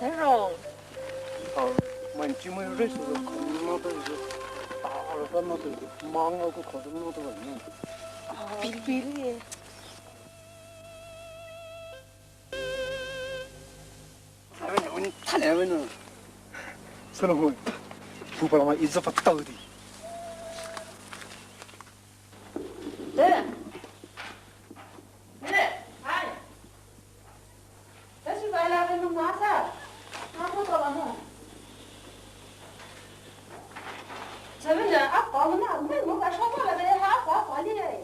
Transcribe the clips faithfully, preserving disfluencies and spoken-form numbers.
Taro. Taro, mai chi mai rest lo, khou na to, ta aro ka na to, mang ko khou na to ni. Bilibili. Solo hoi. Pupala ma iza patau di. Eh. Eh, hai. Tashi ba la ka nu ma sa. Ma ko to la mo. Seven na a pa mo na, mo mo ka sho ma la de ha pa pa ni ai.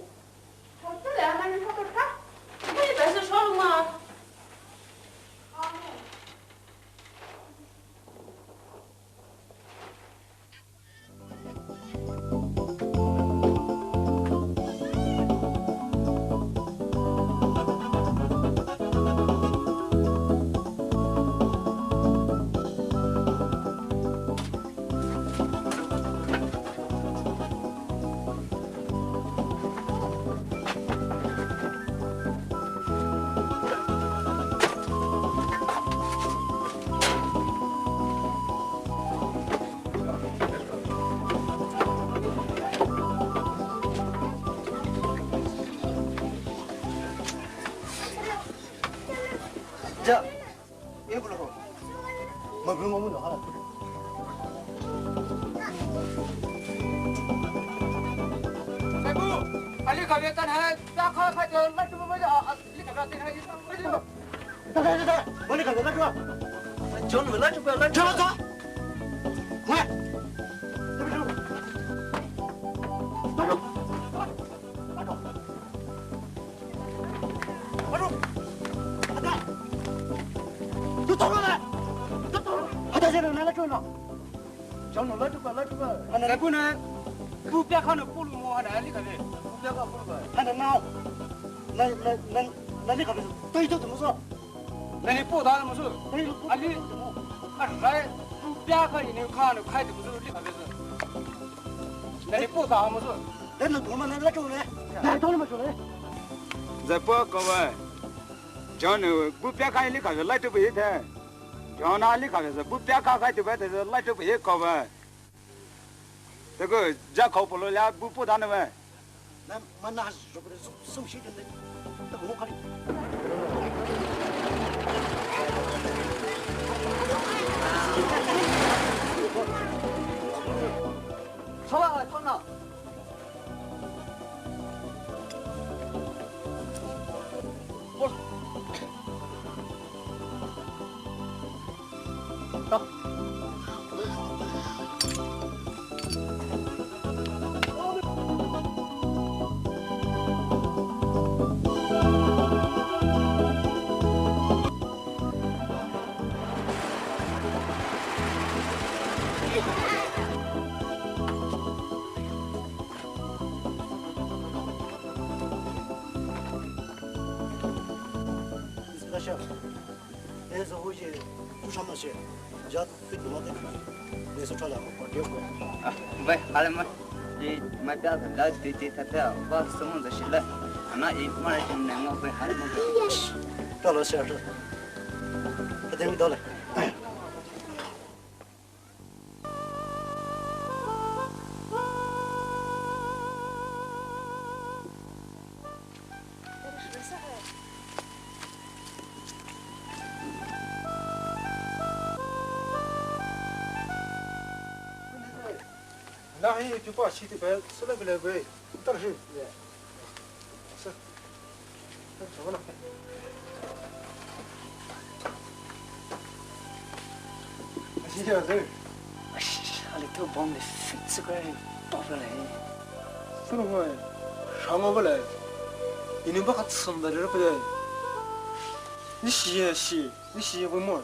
Ja. Saibu, ali kave tan hai, ta kha kha jo, la tu ba ja, ali kave tan hai, ta kha kha jo. John, la tu ba, la tu ba. John, la tu ba. Saibu ne, bu pia kha ne pulu mo ha ne ali kave. Bu pia kha pulu ba. Ha ne na. Na, na, na, na ali kave. Toi to mo so. Nani po da mo so. Ali. A rai. Bu pia kha ini kha ne khai to mo so ali kave so. Nani po da mo so. Then no, na la tu ne. Na to mo so ne. Zai po ko ba. John, bu pia kha ili kha lai tu ba ye the. John ali kha bu pia kha khai tu ba the lai tu ba ye ko ba. Te ko ja ko polo la bu po da ne ba. Na ma na so ko so so shi de. Te ko ka ni. Sala ko na. Shi, ja, tu tu ma te. Ne so chala ko, ko, ko. Ah, bai, hale ma. Di, ma pia ta la, di, di ta pia, ba, so mo da shi la. Ana, i, ma, i, ne, ma, bai, hale ma. Ta lo, shi, shi. Ta de mi da le. Nahi, tupa, shi, tupa, sula, bela, bai. Tar, shi. Sa. Sa, sa, sa. Asi, sa, sa. Asi, ali tu bom le fit sa kai, top le. Sa, sa, sa. Sama bela. Ini ba kat sum da le, bela. Ni shi, shi, ni shi, bai mo.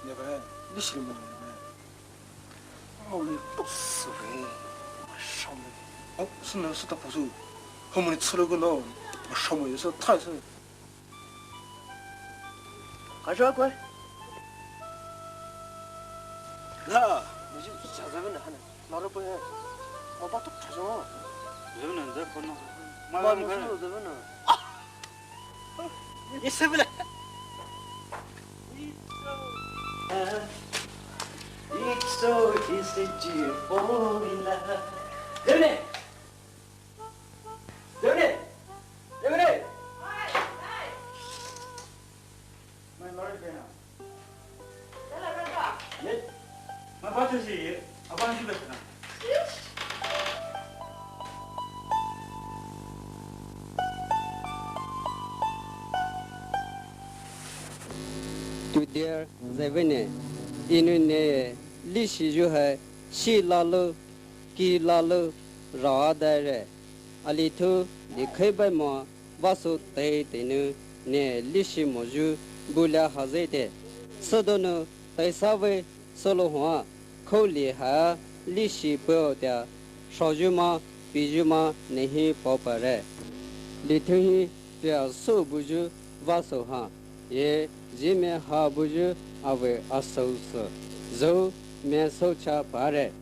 Ni ba, ni shi mo. Aole, pusu ve. Mashamo. Au, suna suta pusu. Hamoni tsolo ko no. Mashamo yo sa thai sa. Kaja ko. Na, muji jaza ve na hana. Laro pe. Ma ba to kaja. Ve na, ve ko no. Ma, ma, ma, ve na. Yes, ve na. It's so easy to fall in love. Dune! Dune! Dune! My lord, Dune. Yes. My father is here. Abang juga sana. Today, zevene, inu ne, lishi ju hai, shi lalu, ki lalu, ra dai re. Alithu, likhai bai mo, vasu tei tenu, ne, lishi mo ju, bulia hazete. Sodonu, tei save, Solo hua, khou li ha, lishi peo tia, shaoju ma, piju ma, nehi pao pare. Lithu hi, tia so buju, vaso ha, ye, jime ha buju, ave aso so, zo, me so cha pare.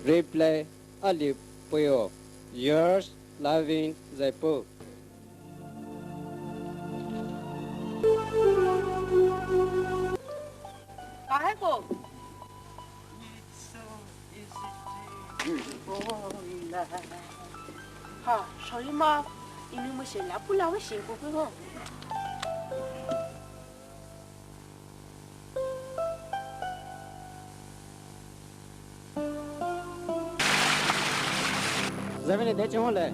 Reply, ali peo, yours, loving, zaipo. Kahai ko. Ha, sorry ma. Inu mo se la pula we sing ko ko. Zavine de chong le.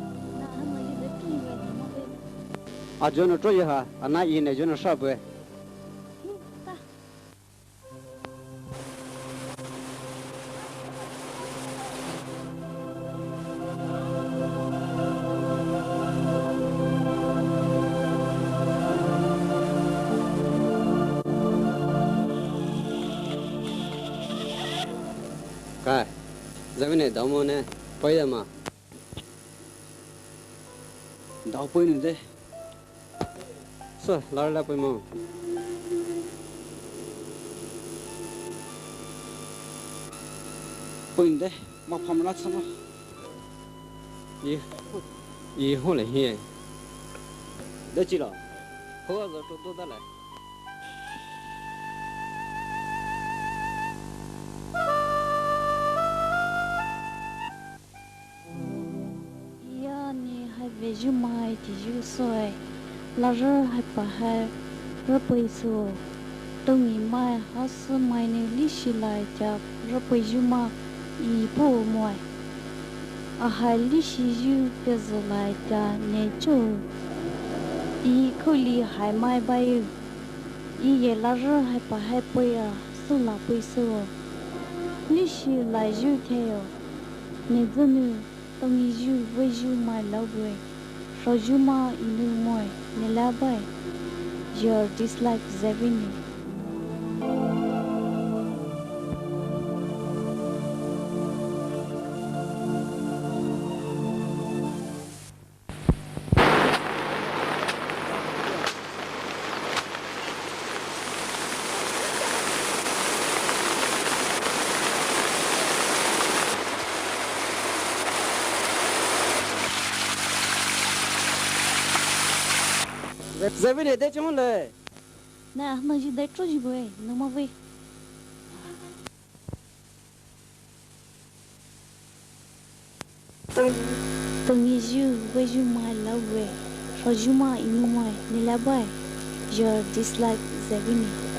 A jono tro ye ha, ana i ne jono sha bue. Kai, zavine damo ne, paya ma. Dao pui nu de. So, lar la pui mo. Pui nu de, ma pham la tsama. Ye, ye ho le hie. De chi la. Ho za to do da le. Ia ne hai veju mai tiju soe. Lazar hai pa hai rapei so. Tongi mai hasu mai ne lishi lai tia rapei ju ma i po moe. A hai lishi ju pezü lai tia ne cho. I khou li hai mai bai. I ye Lazar hai pa hai pei a su la pei so. Lishi lai ju theo. Ne zenu. Tongi ju, veju mai lau bue. Shaoju ma inu moe, ne la bai. Your dislike zavine. Zai vei ne dai chong le. Na, na ji dai chong ji bue, na ma vei. Tang, tang ye ju, vei ju mai la vei. Sho ju mai, inu mai, ni la bai. Your dislike, zai vei ne.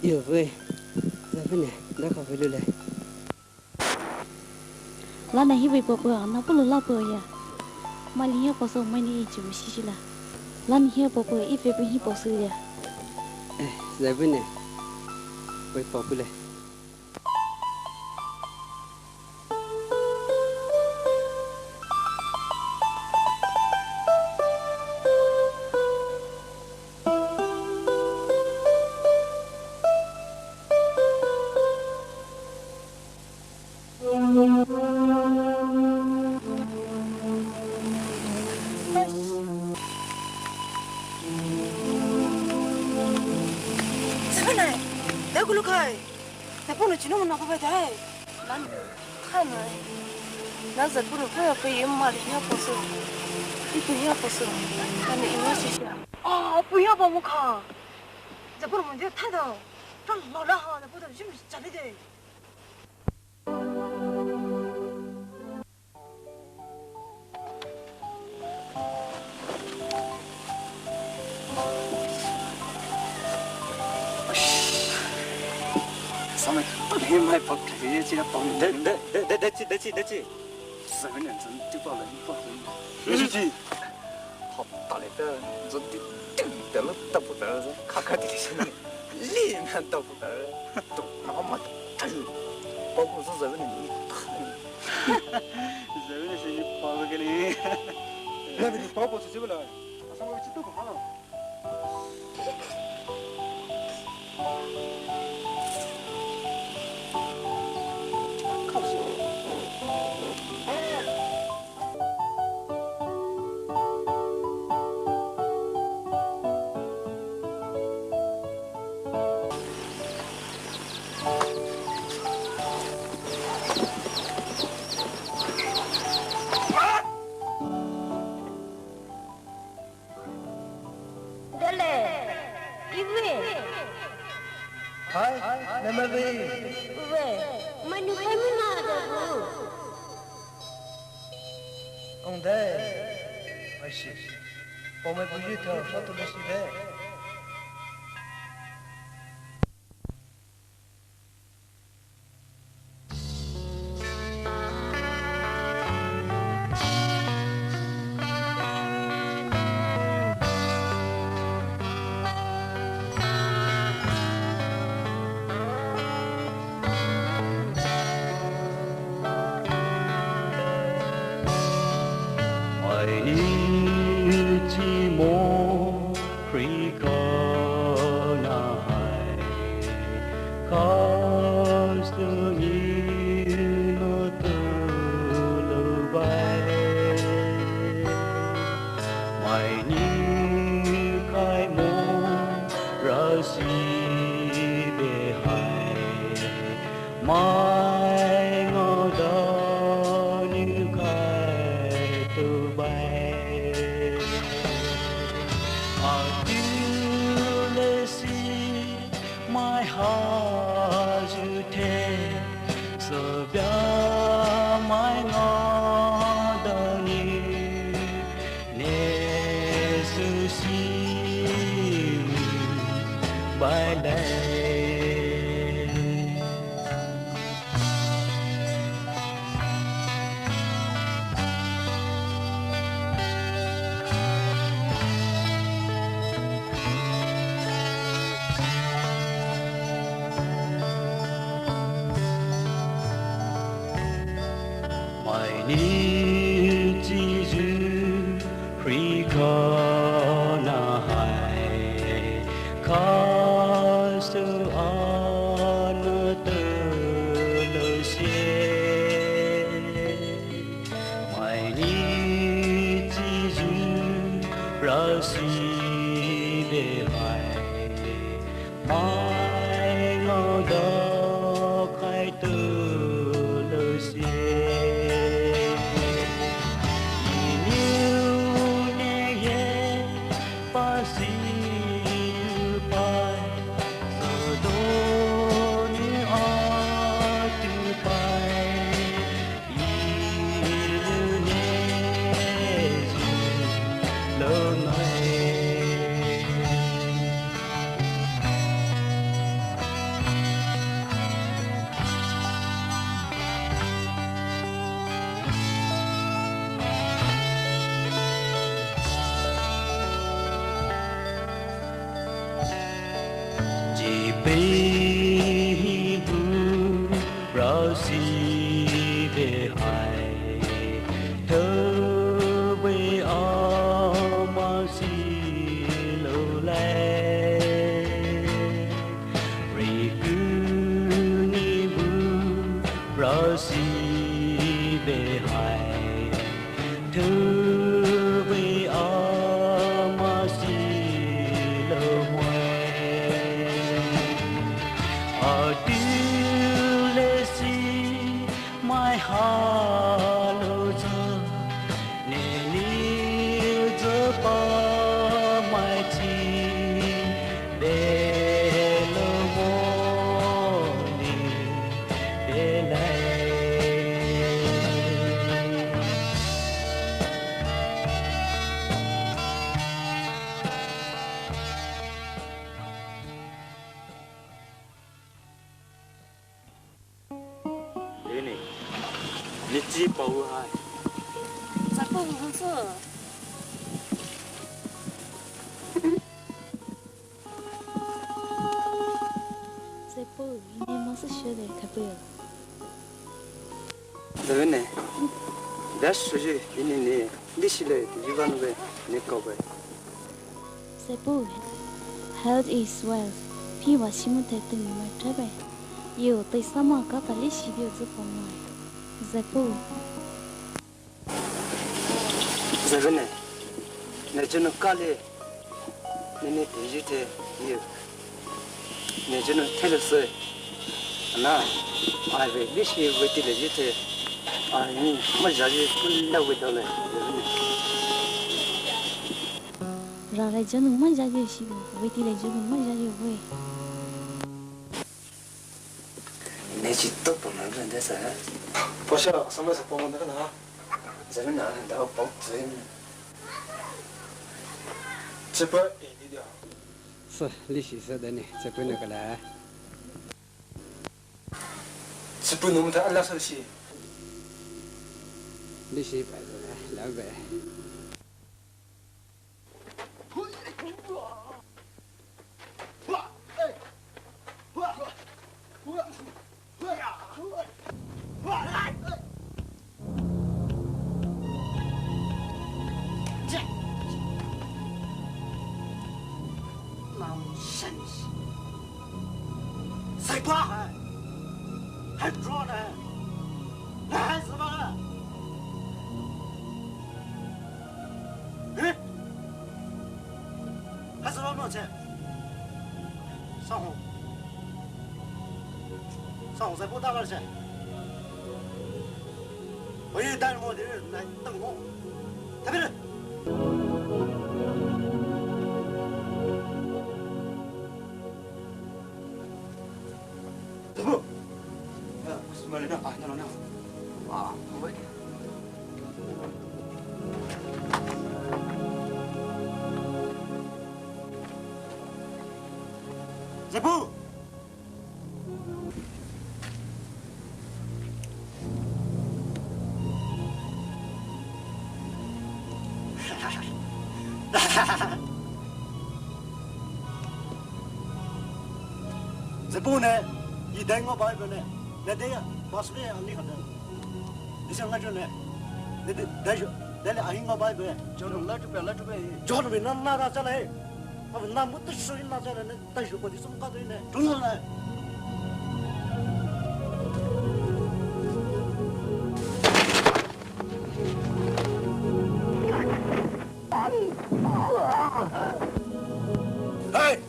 Io vei, zai vei ne, dai kha vei lu le. Lana hi vei paopu, na pulu la paoya. Mali hia paosü mai ni ichi bu shishila. Lana hia paopu, i vei pu hi paosü ya. Eh, zai vei ne. Vei paopu le. Seven nine, dai kulu kai. Dai punu chinu mo na ko ba dai. Lan, khanai. Na za punu ko ya pe yem mali ya poso. Ipu ya poso. Ani ima shisha. Ah, pu ya ba mo kha. Za punu mo dia thada. Tan lo la ha, za punu jim chale de. Same, pag him hai pag kaya sila pag. De, de, de, de, de, chi, de, chi, de, chi. Same na zan tu pa la ni pa. De, chi, chi. Hop, ta le ta, zan tu, tu, ta la ta pa ta, kha kha ti sini. Li na ta pa ta. Tu, na ma ta. Pa ko sa sa ni. Zai vei ne sini pa ko kene. Zai vei ne pa ko sisi bela. Asa ma chi tu ko ha. Dale, iwe. Hai, namavi. Uwe, manu kai muna dabu. Ong dai. Aishi. Pome buji tho, satu lesi dai. Chi mo hrika na hai, Christ ni mo tu lo bai. Mai ni kai mo ra si be hai. Mai ngao da ni kai tu bai. A tu le si mai ha zu te, so bia mai ngao da ni ne su si bai lai. Mai ni chi zu hrika na hai, Christ ana te lo sie. Mai ni chi zu ra si be hai, mai ngao da kai tu lo sie. Ni niu ne ye pa si pai, so do ni a tu pai. Ji bei hi bu rao si bei hai, theu bei ama si lou lai. Rei ku ni bu rao si bei hai, theu bei ama si lou mai. A tu le si mai ha lou za, ne ni za pa mai chi bei lou mo ni bei lai. Dene, ni chi pao hai. Sa pao hong so. Sa pao, ini masa share de kapu. Dene, das suji ini ni, di sile, jivan be, ni ko be. Sa pao, health is wealth. Phi wa simu te tu ni ma trabe. Yo, te sama ka ta le si dio zu pao mai. Sa pao. Zevene, ne jeno kale, ne ne te ji te, yo. Ne jeno tele se. Na, ai ve, bi si ve ti le ji te. Ai ni, ma ja ji, ku la ve dole, zevene. Ra re jeno ma ja ji si, ve ti le jeno ma ja ji ve. Ne chi to pao ma ve de sa. Pao sha, sa ma sa pao ma de na. Zevene, da pao tse. Tsepa e di dia. Sa, lisi sa dene, tsepa na kala. Tsepa no mata ala sa si. Lisi pa la be. Drone. Hai, hai, saba. Eh? Hai, saba mo che. Sa ho. Sa ho, sai po ta ba che. Oi, dai mo de, nai tang mo. Ta be. Zapu. Ya, sumali na, ah, na, na. Ah, wait. Zapu. Zapu ne, i dai ngo Bible ne, ne de ya, pastor ya, ani ka de. Ni sa nga jo ne, ne de, dai jo, dai le ahi ngo Bible. John la tu pe, la tu pe. John be na na da sa le. Aba na mu tu su na sa le ne. Hey!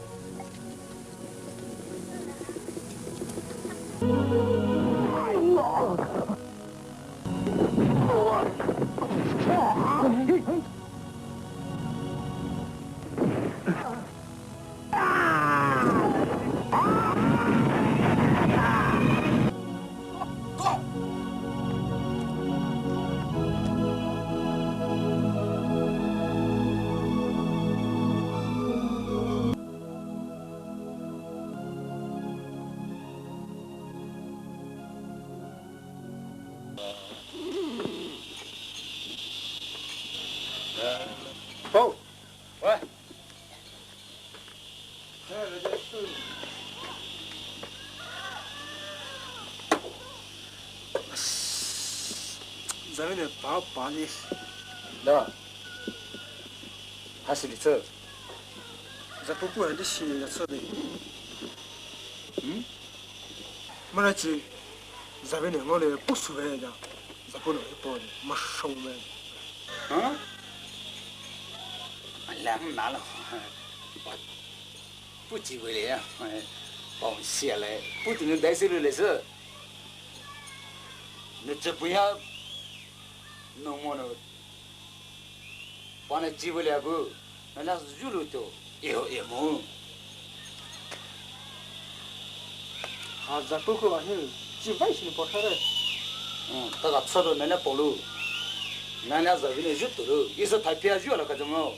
Oh, what? Zavine pa pa ni. Da. Hasi li tse. Zapu pu hali shi ya tse ni. Hmm? Mara chi. Zavine ngole pusu ve ya. Zapu no po ni. Mashong ve. Huh? Alam nalo. Puchi wele ya, pao sia le, putu ne dai se le se. Ne che puya, no mo no. Pa ne chi wele abu, ne la zulu to, eo emo. Ha Zapu ko ahi, chi vai si ne po thare. Hmm, ta ka tsa do ne ne po lu. Ne ne Zavine ju to lu, isa thai pia ju ala ka jamo.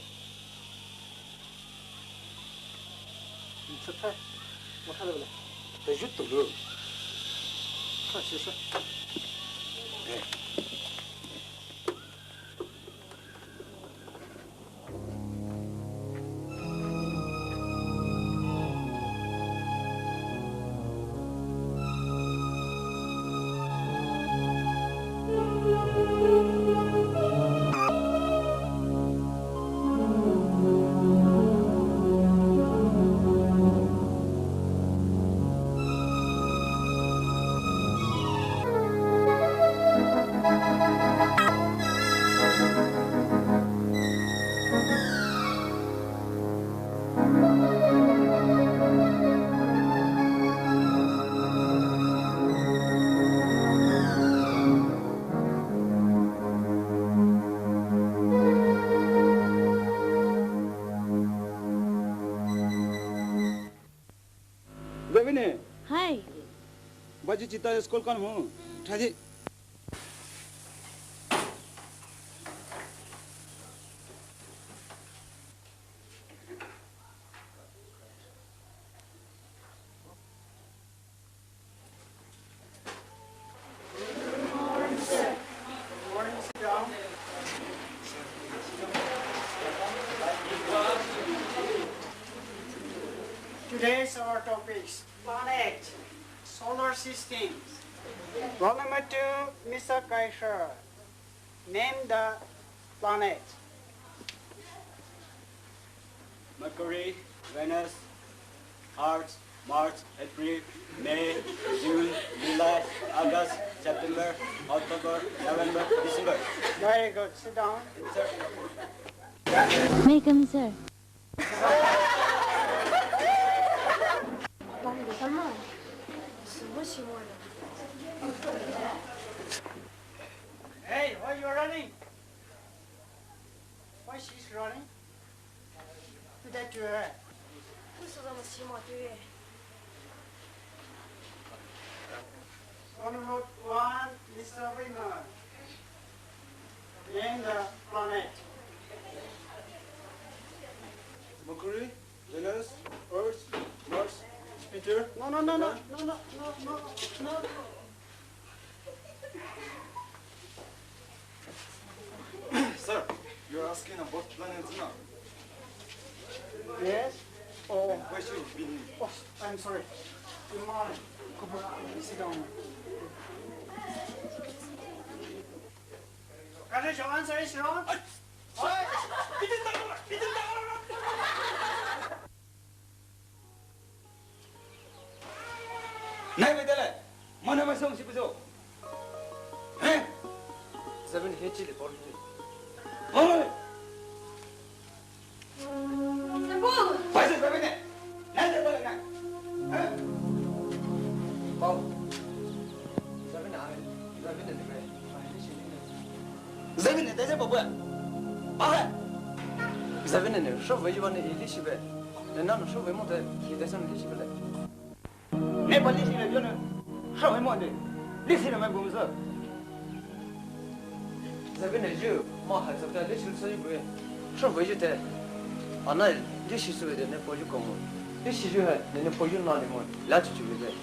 Zavine. Hai. Baji chita school kan mo. Thaji. Today's our topics: planet, solar system. Roll number two, Mister Kaisha. Name the planet. Mercury, Venus, Earth, March, April, May, June, July, August, September, October, November, December. Very good. Sit down. Sir. May I come in, sir? Hey, why you running? Why she's running? Who that you are? On route one, Mister Rima. Name the planet. Mercury, Venus, Earth, Mars, Jupiter. No, no, no, no, no, no, no, no, no. Sir, you're asking about planets now? Yes. Oh. Where should we be? Oh, I'm sorry. Good morning. Sit down. Your answer is wrong. Nai be dele, mana mai song si buzo. Eh? Seven he chili por ni. Oi! Seven! Pai se seven ne? Nai se dele nai. Eh? Pau. Seven ai. Seven ne be. Zevine, teze bobo. Pahe. Zevine ne, sho ve yuva ne, ili shibe. Ne nano sho ve mo te, ki teze ne ili shibe le. Ne pa li shibe, yo ne. Sho ve mo ne. Li shibe me bumzo. Zevine ju, ma ha sa ta li shi so yu bu. Sho ve yu te. Ana li shi so de ne po yu komo. Li shi yu he, ne ne po yu na li mo. La chu chu ve.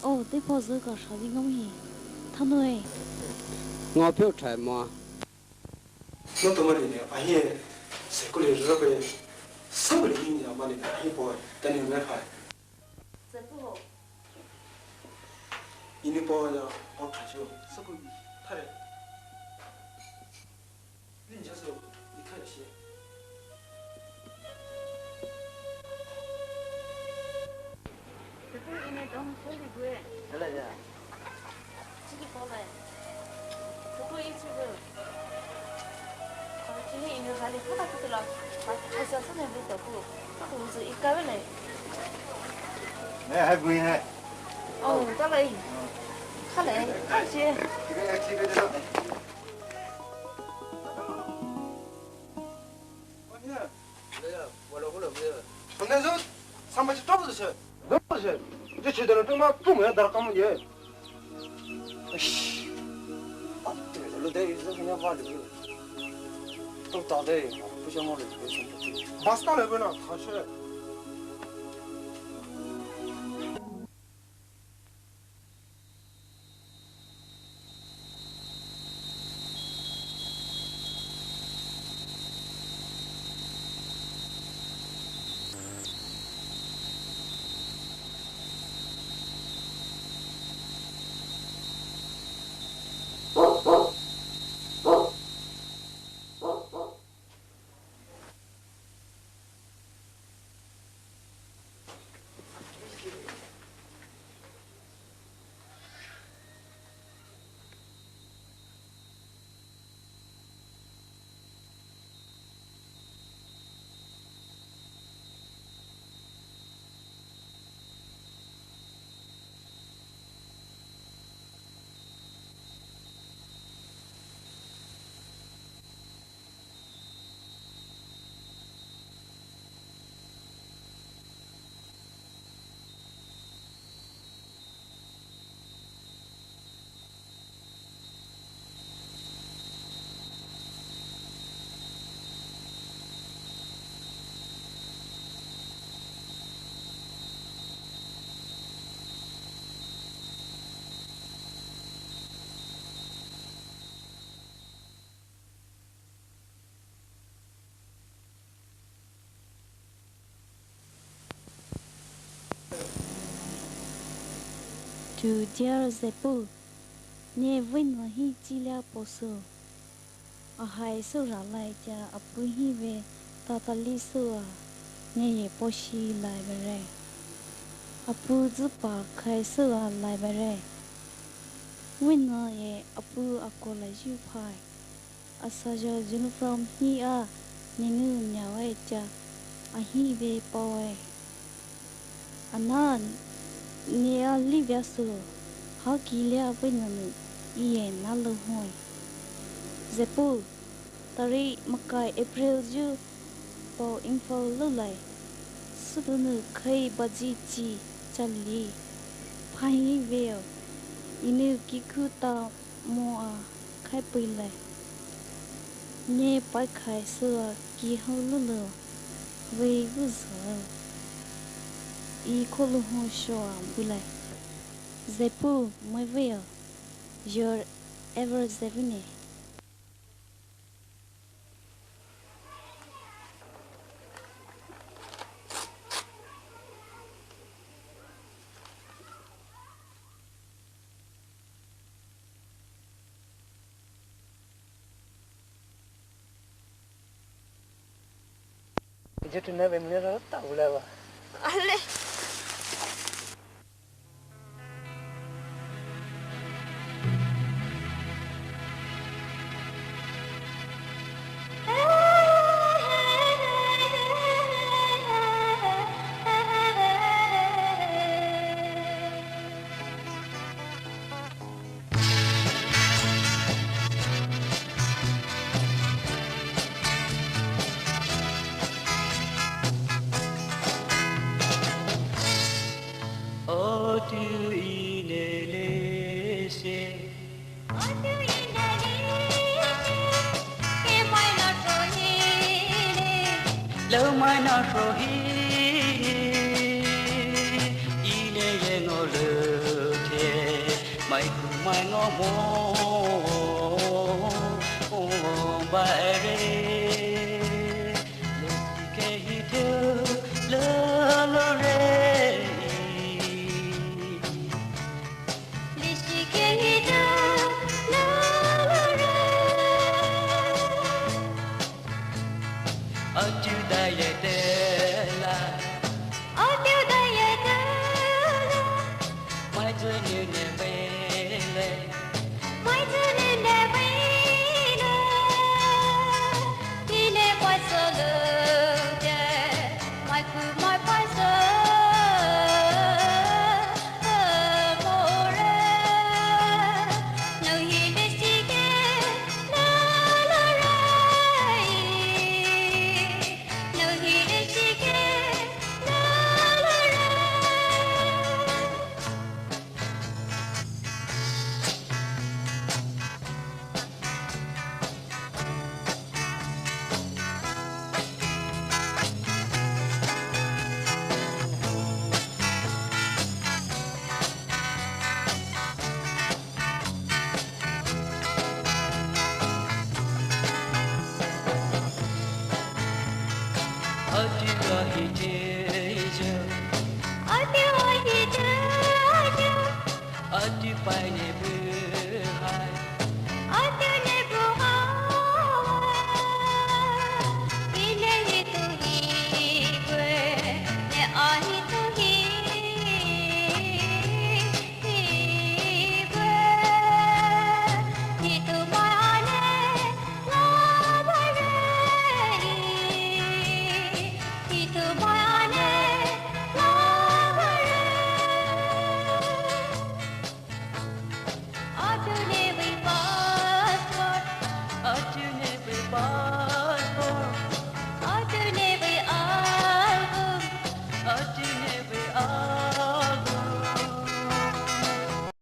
Oh, te pho zü ka shavi ngam hi. Thanoi. Nga pheu thai ma. No to mali ne, ahi, sekuli rebe, sabuli ni ya mali ne, ahi boy, tani me phai. Ini po ya, po thai shu, sekuli, thare. Linja so, ikhai shi. Tepu ini dong soli gue. Dala ya. Chiki polai. Tepu ini gue. Chiki ini hali kata kutula. Asa sana bu tepu. Aku uzu ikawe lai. Eh, hai gue hai. Oh, dalai. Kalai, kashi. Ane zo, samba chi tobo zo she. Tobo zo she. Je chi dara toma pum ya dara kamu ye. Eish. Lo dai zo ya ba lo. To ta dai, pu sha mo le, pu sha mo. Basta le bana, kha she. To dear Zepou, ne vei nou hi chilia posü. Ahai sü ralai tea apu hi ve tatali sü a, ne ye poshi lai bere. Apu züpa khai sü a lai bere. Vei nou ye apu ako la yu phai. Asazho uniform hi a ninu nya wai tea ahi ve pawe. Ana ne a livia sü, ha kilia vei nou nou, iye na lo hoi. Zepou, tari makai April ju pao info lulai. Sütunu khai baji chi chali. Phahi veo. Inu kiku ta mo a khai puilai. Ne pai khai sü a ki hau lulu. Vei vuzü. I kolu ho sho a bulai. Zepou, mai veo. Your ever Zevine. Ije tuna be mune ra ta ula ba. Ale. Otu inele se. Otu inele se. Ke mai na so hile. Lo mai na so hile. Ine ye ngo lo te. Mai ku mai ngo mo ba re. Lesi ke hi te lo lo re. Lesi ke hi te lo lo re. Atu dai ye te la. Atu dai ye te la. Mai zü ne ne be le. Mai zü ne ne be le. Ine pai sü lu te. Mai ku mai pai sü. Atu ahi te je. Atu ahi te je. Atu pai ne bu.